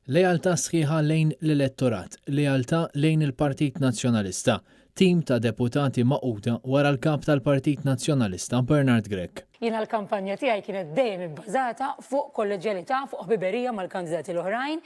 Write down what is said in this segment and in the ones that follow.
Lealtà sħiħa lejn l-elettorat, lealtà lejn il-Partit Nazzjonalista. Tim ta' deputati magħquda wara l-Kap tal-Partit Nazzjonalista Bernard Grech. Jiena l-kampanja tiegħi kienet dejjem ibbażata fuq kolleġjalità, fuq ħbiberija mal-kandidati l-oħrajn,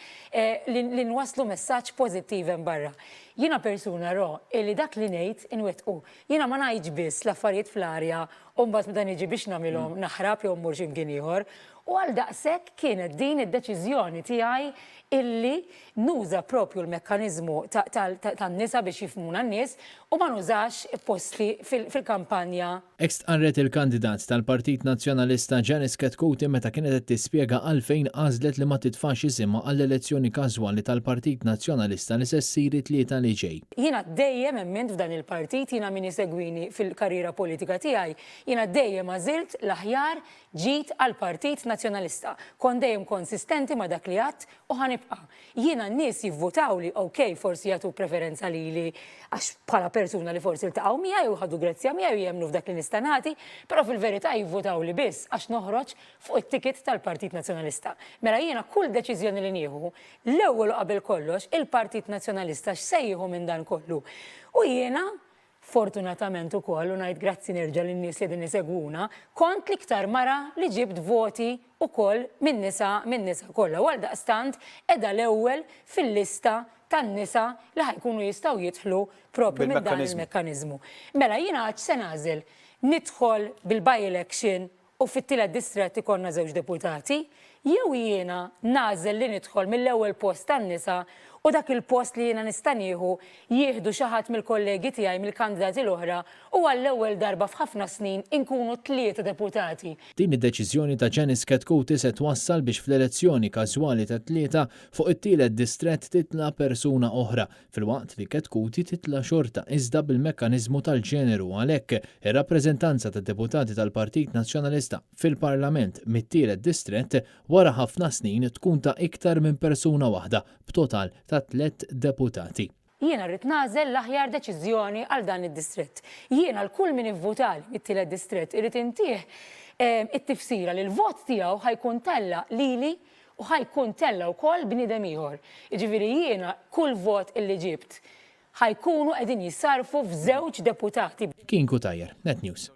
li nwasslu messaġġ pożittiv hemm barra. Jiena persuna ro li dak li ngħid inwettqu. Jiena ma ngħidx biss l-affarijiet fl-arja u mbagħad meta niġi biex nagħmilhom naħrab jew mmur xi mkien ieħor. U għaldaqshekk kienet din id-deċiżjoni tiegħi illi nuża propju l-mekkaniżmu tan-nisa biex jifhmuna n-nies u ma nużax posti fil-kampanja. Hekk stqarret il-kandidat tal-Partit Nazzjonalista Janice Chetcuti meta kienet qed tispjega għalfejn għażlet li ma titfax isimha għall-elezzjoni każwali tal-Partit Nazzjonalista li se ssir it-Tlieta li ġej. Jiena dejjem emmint f'dan il-partit, jiena min isegwini fil-karriera politika tiegħi, jiena dejjem għażilt l-aħjar Ġid għall-Partit Nazzjonalista. Kont dejjem konsistenti ma' dak li għadt u ħa nibqa'. Jiena n-nies jivvutawli, ok, forsi jagħtu preferenza lili għax bħala persuna li forsi ltaqgħu miegħi u ħadu grezzja miegħi u jemmnu f'dak li nista' nagħti, però fil-verità jivvutawli biss għax noħroġ fuq it-ticket tal-Partit Nazzjonalista. Mela jiena kull deċiżjoni li nieħu, l-ewwel u qabel kollox, il-Partit Nazzjonalista x'se jieħu minn dan kollu? U jiena Fortunatament ukoll, u ngħid grazzi nerġa' lin-nies li qegħdin isegwuna, kont l-iktar mara li ġibt voti wkoll min-nisa min-nisa kollha u għaldaqstant qiegħda l-ewwel fil-lista tan-nisa li ħa jkunu jistgħu jidħlu proprju minn dan il-mekkaniżmu. Mela jiena għad x'se nagħżel? Nidħol bil-by-election u fit-tielet distrett ikollna żewġ deputati, jew jiena nagħżel li nidħol mill-ewwel post tan-nisa u dak il-post li jiena nista' nieħu jieħdu xi ħadd mill-kollegi tiegħi mill-kandidati l-oħra u għall-ewwel darba f'ħafna snin inkunu tlieta deputati. Din id-deċiżjoni ta' Janice Chetcuti se twassal biex fl-elezzjoni każwali tat-Tlieta fuq it-tielet distrett titla' persuna oħra filwaqt li Chetcuti titla' xorta iżda bil-mekkaniżmu tal-ġeneru għalhekk ir-rappreżentanza tad-deputati tal-Partit Nazzjonalista fil-Parlament mit-tielet distrett wara ħafna snin tkun ta' iktar minn persuna waħda b'total ta' tlett deputati. Jiena rrid nagħżel l-aħjar deċiżjoni għal dan id-distrett. Jiena 'l kull min ivvutali mit-tielet distrett irrid intih it-tifsira li l-vot tiegħu ħa jkun tella' lili U ħa jkun tella' wkoll bniedem ieħor. Jiġifieri jiena kull vot illi ġibt ħa jkunu qegħdin jissarrfu f'żewġ deputati. Kien Cutajar, Net News.